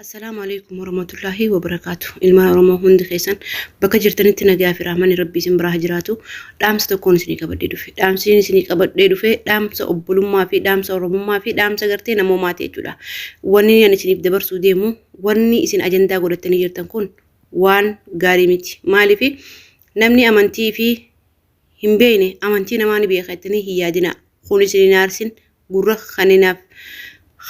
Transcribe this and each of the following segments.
Assalaamu alaikum warahmatullaahi wabarakaatu. Ilmaan Oromoo hundi keessan bakka jirtanitti nagaa fi rahmanni Rabbii isin biraa haa jiraatu. Dhaamsa tokkoon isinii qabadhee dhufe. Dhaamsi isinii qabadhee dhufe dhaamsa obbolummaa fi dhaamsa Oromummaa fi dhaamsa gartee namoomaati jechuudha. Wanni ani isiniif dabarsuu deemu wanni isin ajandaa godhattanii jirtan kun waan gaarii miti. Maaliif namni amantii fi hin beekne amantii namaa ni beeka jettanii hin yaadinaa. Kun isin hin aarsin gurra kaninaaf.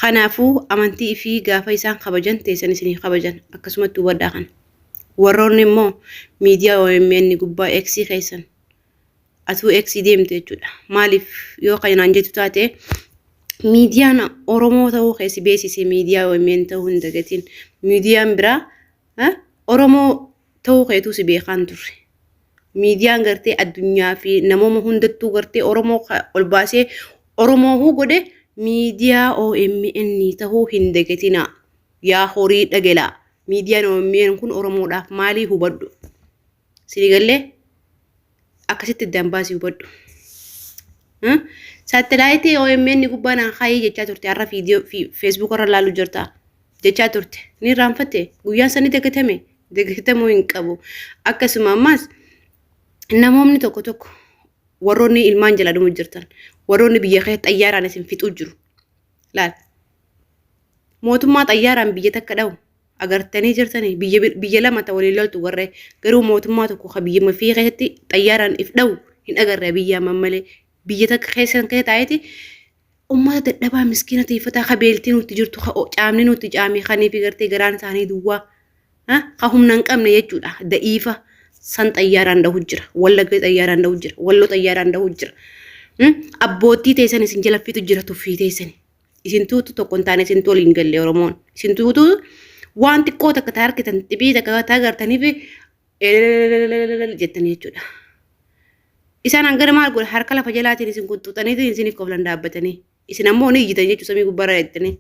Kanaafuu amantii ifii gaafa isaan kabajan teessan isinii kabajan akkasumatti hubadhaa kana. Warroonni immoo miidiyaa OMN gubbaa X keessan atuu X deemte jechuudha. Maaliif yoo kanaan jettu taate miidiyaan Oromoo ta'uu keessi beeksise miidiyaa OMN ta'uu hin dagatin. Miidiyaan biraa Oromoo ta'uu keetuu si beekaan turre. Miidiyaan gartee addunyaa fi namooma hundattuu gartee Oromoo ol baasee Oromoo huu godhe miidiyaa OMN ta'uu hin dagatinaa. Yaa horii dhagelaa. Miidiyaan OMN kun Oromoodhaaf maalii hubadhu. Sini gallee akkasitti addaan baasii hubadhu. Saatalaayitii OMN gubbaa naan kaayii jechaa turte har'a viidiyoo feesbuuk irra laalu jirta jechaa turte. Ni irraanfatte guyyaan sanii dagatame dagatamuu hin qabu. Akkasuma ammas namoonni tokko tokko warroonni ilmaan jala dhumu jirtan warroonni biyya keessa xayyaaraan isin fixuu jiru. Laal mootummaa xayyaaraan biyya takka dhahu agartanii jirtanii biyya biyya lama ta waliin loltu warree garuu mootummaa tokko ka biyya mafii keessatti xayyaaraan if dhahu hin agarre biyya amman malee biyya takka keessan keessa taa'eeti ummata dadhabaa miskiina tiifataa ka beeltii nutti jirtu ka caamni nutti caame kanii fi gartee garaan isaanii duwwaa ka humna hin qabne jechuudha da'iifa san xayyaaraan dhahu jira wallagga xayyaaraan dhahu jira walloo xayyaaraan dhahu jira abboottii teessan isin jala fitu jira tuffii teessani. Isin tuutu tokko hin taane isin waliin galle Oromoon. Isin tuutu waan xiqqoo takka ta argitan xibii takka ta agartaniif jettanii jechuudha. Isaan hangana maal godha harka lafa jalaatiin isin qunxuxaniitiin isiniif koflan dhaabbatanii. Isin ammoo ni iyyitan jechuudha samii gubbaarra jettanii.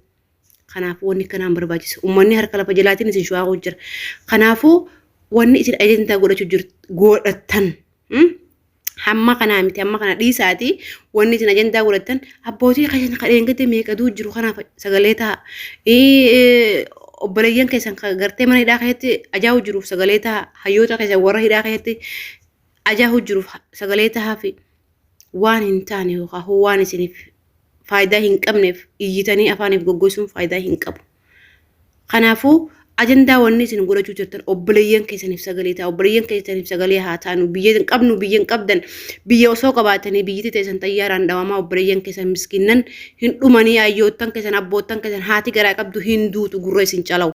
Kanaafuu wanni kanaan barbaachisu. Uummanni harka lafa jalaatiin isin shu'aaquu jira. Kanaafuu wanni isin ajandaa godhachuu jirtu godhattan. Hamma kanaa miti hamma kana dhiisaati wanni isin ajandaa godhattan abbootii keessan ka dheengadde meeqaduu jiru kanaaf sagalee ta'a. Obboleeyyan keessan ka gartee mana hidhaa keessatti ajaa'u jiruuf sagalee ta'a. Hayyoota keessan warra hidhaa keessatti ajaa'u jiruuf sagalee ta'a fi waan hin taane yookaan waan isiniif faayidaa hin qabneef iyyitanii afaaniif goggoisuun faayidaa hin qabu. Kanaafuu ajandaa wanni isin godhachuu jirtan obboleeyyan keessaniif sagalee ta'a. Obboleeyyan keessaniif sagalee haa taanu. Biyya hin qabnu biyya hin qabdan biyya osoo qabaatanii biyyatti teessan xayyaaraan dhawamaa obboleeyyan keessan miskiinnan hin dhumanii ayyoottan keessan abboottan keessan haati garaa qabdu hin duutu gurra isin calawu.